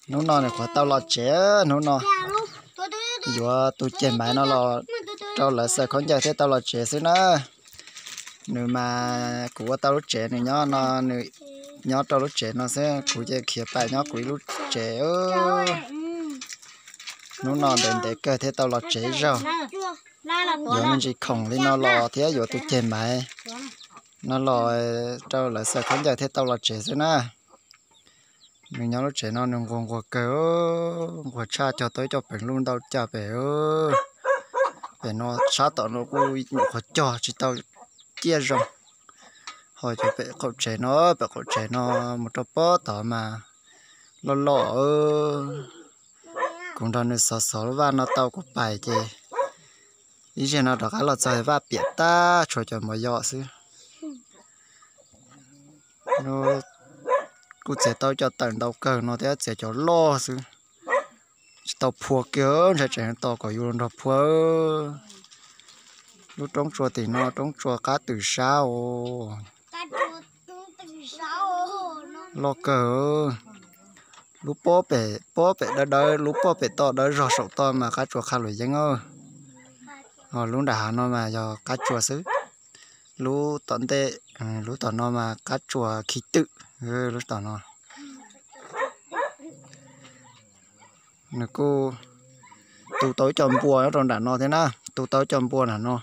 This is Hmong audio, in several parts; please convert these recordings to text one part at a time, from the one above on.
Hnub no nws qhuav tau los tsev, hnub no yuav tus ceg maiv no los rau lawv xaws khaub ncaws thiaj tau los tsev xwb na. Nws mas kuv ua tau lub tsev nws nyob no, nws nyob rau lub tsev no xwb, kuv ces khiav pais nyob kuv ib lub tsev. Hnub no ntev ntev kawg thiaj tau los tsev zaug. Yuav me ntsis khoom li no los thiab yuav tus ceg maiv no los rau lawv xaws khaub ncaws thiaj tau los tsev xwb na. Nws nyob lub tsev no nws nquag nquag kawg, nquag tshaj cog tau ib co peev luj ntau cas pem. Pem no sab tom no kuj nyuam qhuav cog tsis tau ciaj zoo. Ho cov pem qaum tsev no, pem qaum tsev no mus rau pob tod mas loj loj. Kuv nrog nws xov xov lub vaj no tau kuv pais ces ib zaug no rov qab los txog vaj piam tag tshuav cov mos yos xwb. Kuj txiav tau cov tawm ntau kawg no thiab, txiav cov loj xwb. Tsis tau phua kiag, ntshai tseem tos kom yus los nrog phua. Lub roob tsua tim no roob tsua qab twm sab os. Loj kawg. Lub pob pem, pob pem dawb dawb, lub pob pem toj dawb zog saum toj mas qab tsua qha luam yeeb. Ho lub nram hav no mas yog qab tsua xwb. Lub tom ntej, lub tom no mas qab tsua khi twm. Lub tom no nws kuj tu tau ib co npua nyob rau nram no thiab na, tu tau ib co npua nram no.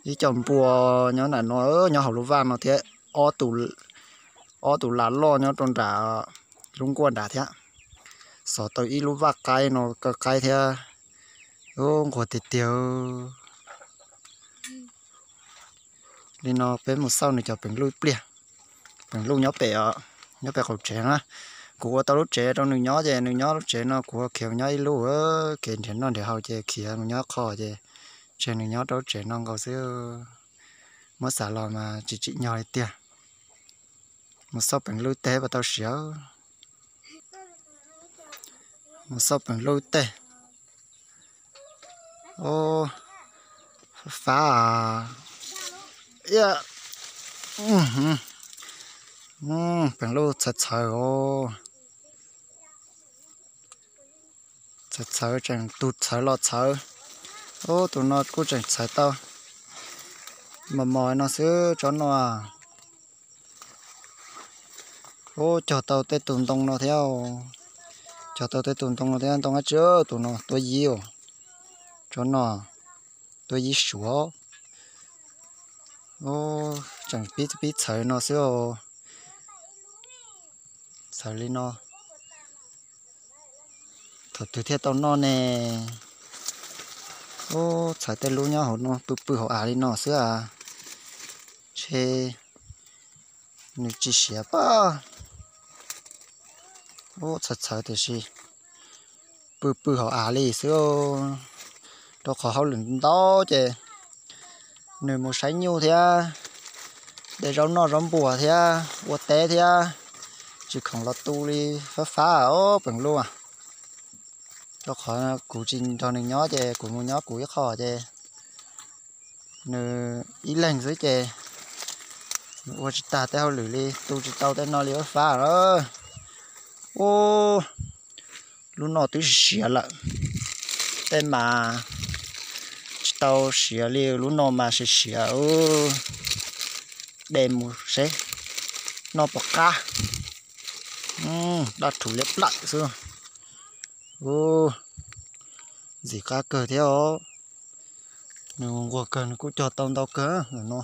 Ib co npua nyob nram no, nyob hauv lub vaj no thiab, ob tus lam loj nyob rau nram lub nkuaj nrad thiab. Xov tau ib lub vaj qaib no kaw qaib thiab. Ub, nquag tiag tiag. Li no peb mus xauj nws cov peev luj pliag. Peev luj nyob pem, nyob pem qaum tsev na. Kuv ua tau lub tsev rau nws nyob ces nws nyob lub tsev no, kuv khiav mus nyob ib lub, kev nrhiav noj nrhiav haus ces khiav mus nyob qho ces tseg nws nyob rau lub tsev no nkaus xwb. Muab xav los mas tsis tsim nyog li tiag. Mus xauj peev luj teg puas tau siav. Mus xauj peev luj teg. Fab, peev luj txhawv txhawv os. Txhawv txhawv, tseem tus txhawv los txhawv. Ub, tus no kuj tseem txhawv tau mos mos no xwb tsob no. Ub, cog tau tej tus ntoo no thiab. Cog tau tej tus ntoo no thiab, ntoo dab tsi, tus no tuab yib os. Tsob no tuab yib suav. Ub, tseem pib pib txhawv no xwb os. Txhawv li no thaum twg thiaj tau noj ne? Ub, txhawv tej lub nyob hauv no pw pw hauv av li no xwb as. Ntshe nws tsis siav pab. Ub, txhawv txhawv tiam sis pw pw hauv av li xwb. Rau qhov hauj lwm ntau ces nws mus saib nyuj thiab, de zaub noj zaub npuas thiab, ua teb thiab, tsis khoom los tu li fab fab os peev luj. Rau qhov kuv tsis nrog nws nyob ces kuv mus nyob kuv ib qho ces nws ib leeg xwb ces nws ua tsis tag tej hauj lwm li, tu tsis tau tej no li fab fab lawm. Ub, lub no twb siav lawm, tej mas tsis tau siav li, lub no mas siav siav. De mus seb noj puas qab. Daj rhuv liab plawm xwb. Ub, ntxim qab kawg thiab os. Nws nquag kawg, nws kuj cog tau ntau kawg no.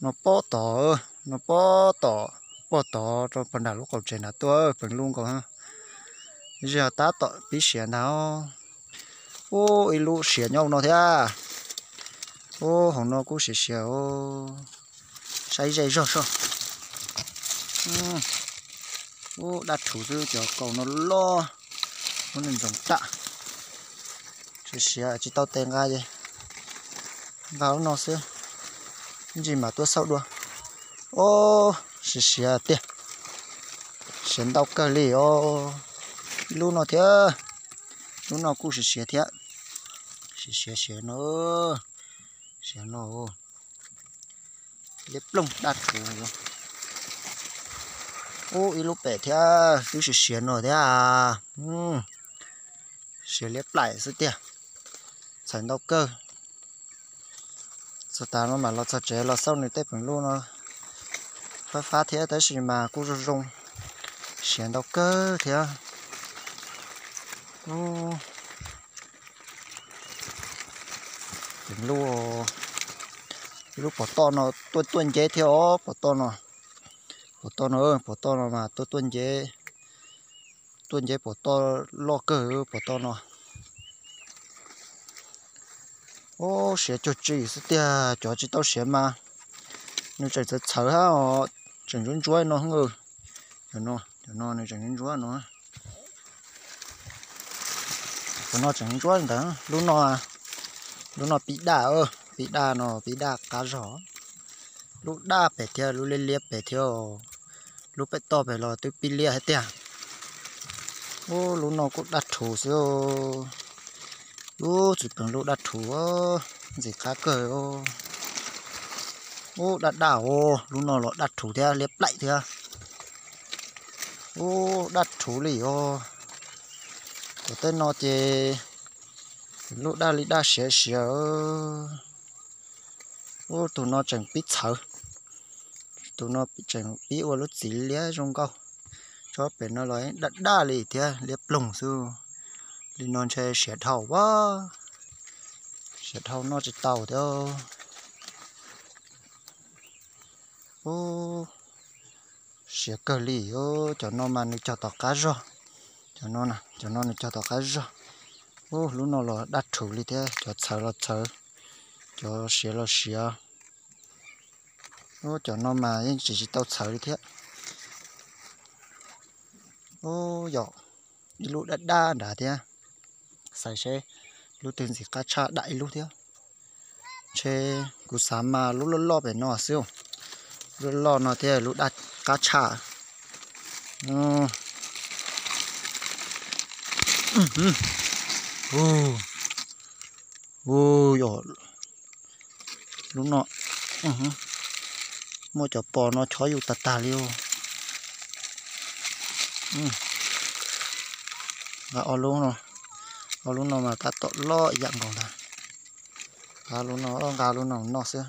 No pob tod, no pob tod, pob tod rau pog nram lub qaum tsev nrad tuaj peev lub nkaus. Zig tab tom pib siav ntag. Ub, ib lub siav nyob no thiab. Ub, hauv no kuj siav siav. Saib ze zog soj. Ub, daj rhuv xwb, cov kaus no loj, lub ntxoov tam. Siav siav tsis tau tes nqa ces nqa lub no xwb, ib ntsis mam tuaj xauj dua. Ub, siav siav tiag, siav ntau kawg li os. Ib lub no thiab, lub no kuj siav siav thiab, siav siav siav no, siav no. Liab ploog daj rhuv. Ub, ib lub pem thiab, twb siav siav no thiab. Siav liab plaim xwb tiag. Txhawv ntau kawg. Txog tas no mam los txog tsev los xauj nws tej peev lub no. Fab fab thiab tab sis mas kuj zoo zoo. Siav ntau kawg thiab. Peev lub, ib lub pov toj no tuaj tuaj nceb thiab os, pov toj no. Pov toj no, pov toj no mas tuaj tuaj nceb, tuaj nceb pov toj loj kawg pov toj no. Ub, siav cuag tsi xwb tiag, cov tsis tau siav mas nws tseem txawv txhawv hab os, tseem ntsuab ntsuab no. Cov no, cov no nws tseem ntsuab ntsuab no. Cov no tseem ntsuab ntawd, lub no, lub no pib daj, pib daj no, pib daj qab zog. Lub daj pem thiab, lub liab liab pem thiab, lub pem toj pem los twb pib liab hab tiag. Ub, lub no kuj daj rhuv xwb. Ub, txiv peev lub daj rhuv, ntxim qab kawg. Ub, daj daj os, lub no los daj rhuv thiab liab plaim thiab. Ub, daj rhuv li os. Cov tej no ces lub daj li daj siav siav. Ub, tus no tseem pib txhawv. Tus no tseem pib ua lub txiv liab zoo nkauj. Tsob pem no los daj daj li thiab, liab ploog xwb. Li no ntshe siav dhau as, siav dhau noj tsis tau thiab. Ub, siav kawg li. Cov no mas nws cog tom qab zog. Cov no, cov no nws cog tom qab zog. Ub, lub no los daj rhuv li thiab, cov txhawv los txhawv, cov siav los siav. Ub, cov no mas yeej tsis tsis tau txhawv li thiab. Ub, yog ib lub daj daj nrad thiab. Xaiv seb lub twg ntxim qab tshaj, dam ib lub thiab. Ntshe kuv xav mas lub loj loj pem no xwb. Lub loj no thiab lub daj qab tshaj. Ub, yog lub no, muaj cov pos no chob yus tag tag li os. Nqa ob lub no, ob lub no mas tab tom loj ib yam nkaus ntag. Nqa lub no, nqa lub no noj xwb.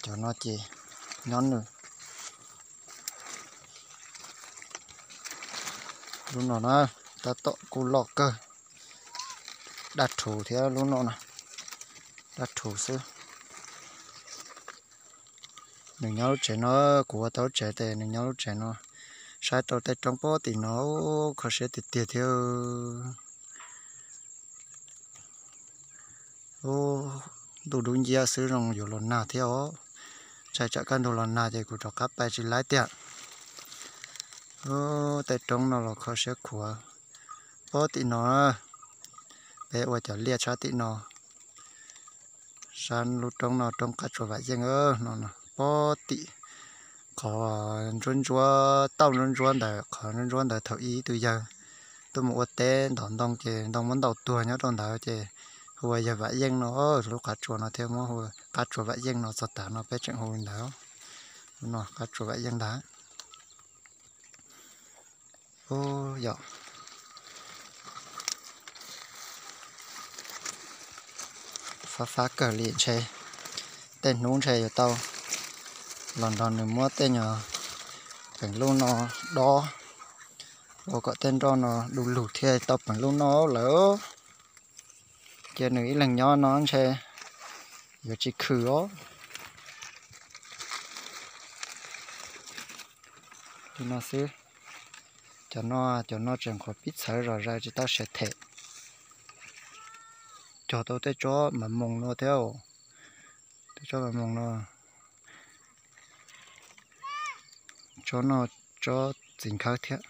Cov no ces nyob nws. Lub no na, tab tom kuj loj kawg. Daj rhuv thiab lub no na, daj rhuv xwb. Nws nyob lub tsev no, kuv ua tau lub tsev tes nws nyob lub tsev no. Saib tau tej roob pob tim no, kho siab tiag tiag thiab. Ub, ntuj dub nciab xwb zoo yuav los nag thiab os. Ntshai tsam kaj ntug los nag ces kuv rov qab pais tsis laib tiag. Ub, tej roob no los kho siab khuav. Pob tim no, peb ua cov liaj sab tim no. Sab lub roob no roob qab tsuas vam yeej no, pob tim qhov ntsuab ntsuab, tauj ntsuab ntsuab ntawd, qhov ntsuab ntsuab ntawd thaum ub ib tug yawg tuaj mus ua teb ntov ntoo ces ntoo muab ntaus tuag nyob rau ntawd ces hu ua yawg vam yeej no, lub qab tsuas no thiaj muab hu ua qab tsuas vam yeej no txog tav no peb tseem hu li ntawd. Lub no qab tsuas vam yeej ntag. Ub, yog fab fab kawg li ntshe, tej hnub ntshe yuav tau los nrog nws muab tej nyuag peev lub no dob ua kom tej nroj no du lug thiaj tau peev lub no lawm. Cia nws ib leeg nyob no ntshe yuav tsis khwm os. Li no xwb. Cov no, cov no tseem qhuav pib txhawv zom zaws tsis tau siav them. Cog tau tej tsob mas moos no thiab, tej tsob mas moos no. Tsob no tsob txiv nkhawb thiab.